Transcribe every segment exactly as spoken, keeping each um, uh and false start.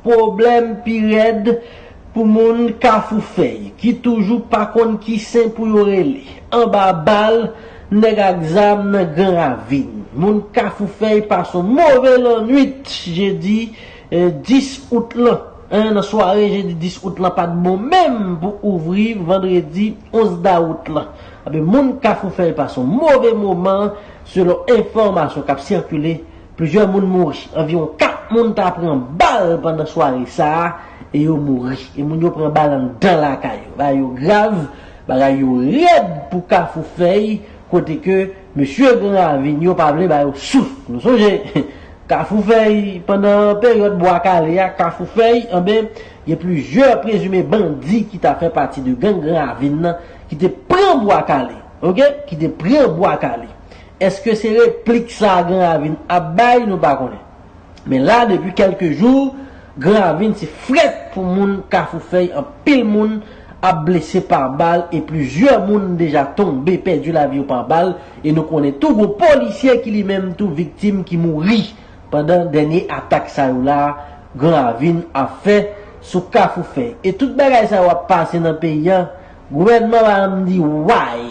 Pwoblèm pi rèd pou moun Kafou Fèy ki toujou pa konn ki sen pou yo rele. Anba bal nèg ak zam nan Gran Ravin. Moun Kafou Fèy pase yon move lannwit jedi eh, dis out lan. Hein, nan sware jedi dis out lan pa t bon menm pou ouvri vandredi onz dawout lan. Anben, moun Kafou Fèy pase yon move moman selon enfòmasyon k ap sikile. Plizyè moun mouri. Anviwon kat moun ta pran bal pandan sware sa a e yo mouri. E moun yo pran bal anndan lakay yo. Bagay yo grav, bagay yo rèd pou Kafou Fèy, kote ke mesye Gran Ravin yo pa vle ba yo souf. Nou sonje, Kafou Fèy, pandan peryòd Bwa Kale a, Kafou Fèy, anben, gen plizyè prezime bandi ki ta fè pati de gang Gran Ravin nan, ki te pran Bwa Kale, oke? Ki te pran Bwa Kale. Èske se replik sa a Gran Ravin ap bay? Nou pa konnen. Men la, depi kèlke jou, Gran Ravin se frèt pou moun Kafou Fèy, anpil moun ap blese pa bal e plizyè moun deja tonbe, pèdi lavi yo pa bal. E nou konnen tou, gon polisye ki li menm tou viktim, ki mouri pandan dènye atak sa yo la, Gran Ravin ap fè sou Kafou Fèy. E tout bagay sa yo ap pase nan peyi a, gouvènman pa janm di way.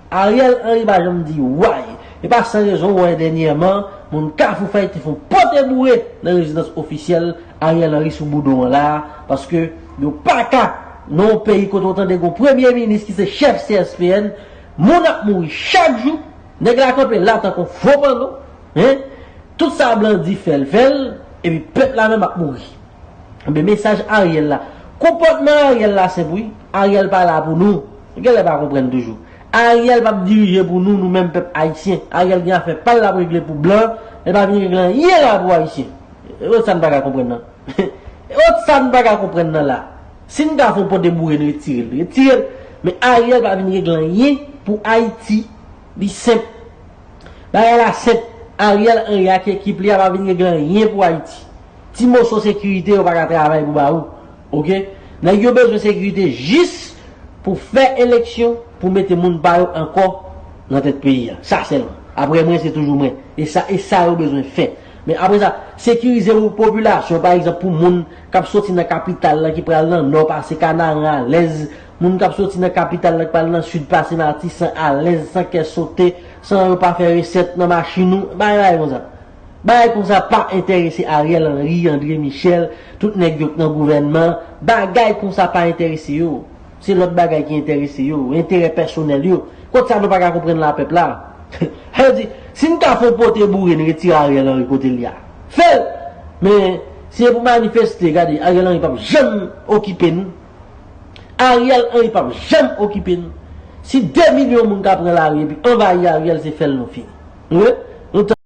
Ariel Henry pa janm di way. E pa san rezon w wè dènyèman, moun Kafou Fèy te fè yon pote boure nan rezidans ofisyèl Ariel Henry sou Boudon an la, paske yo pa ka, nan yon peyi kote w tande gon premye minis ki se chèf C S P N, moun ap mouri chak jou, nèg la kanpe la tankou fo panno, hein? Tout sa blan di fè l, fè l, epi pèp la menm ap mouri. Enben, mesaj Ariel la. Konpòtman Ariel la senp wi. Ariel pa la pou nou. Genlè pa konprann toujou. Ariel p ap dirije pou nou, nou menm pèp ayisyen. Ariel gen afè pa l l ap regle pou blan, li pa vin regle anyen la pou ayisyen. E sa n pa ka konprann nan. E sa n pa ka konprann nan la. Si n ka fè yon pote boure n retire l, retire l. Men Ariel pa vin regle anyen pou Ayiti. Li senp. Bagay la senp. Ariel Henry ak ekip li a pa vin regle anyen pou Ayiti. Ti moso sekirite yo pa ka travay pou ba ou. Oke? Nèg yo bezwen sekirite jis pou fè eleksyon, pou mete moun pa yo ankò nan tèt peyi a. Sa sèlman. Apre mwen, se toujou mwen. E sa, e sa yo bezwen fè. Men apre sa, sekirize pou popilasyon, pa egzanp, pou moun k ap soti nan kapital la, ki pral nan nò, pase Kanaran alèz, moun k ap soti nan kapital la, ki pral nan sid, pase Matisan alèz, san kè sote, san yo pa fè resèt nan machin ou, bagay, bagay konsa. Bagay konsa pa enterese Ariel Henry, André Michel, tout nèg yo k nan gouvènman, bagay konsa pa enterese yo. Se lòt bagay ki enterese yo, enterè pèsonèl yo. Kot sa nou pa ka konprann la, pèp la? Sa vle di, si n ka fè yon pote boure, n retire Ariel Henry kote l ye a. Fè l! Men, si se pou manifeste, gade, Ariel Henry p ap janm okipe n. Ariel Henry p ap janm okipe n. Si de milyon moun ka pran lari epi anvayi Ariel, se fè l nou fini. Wi, nou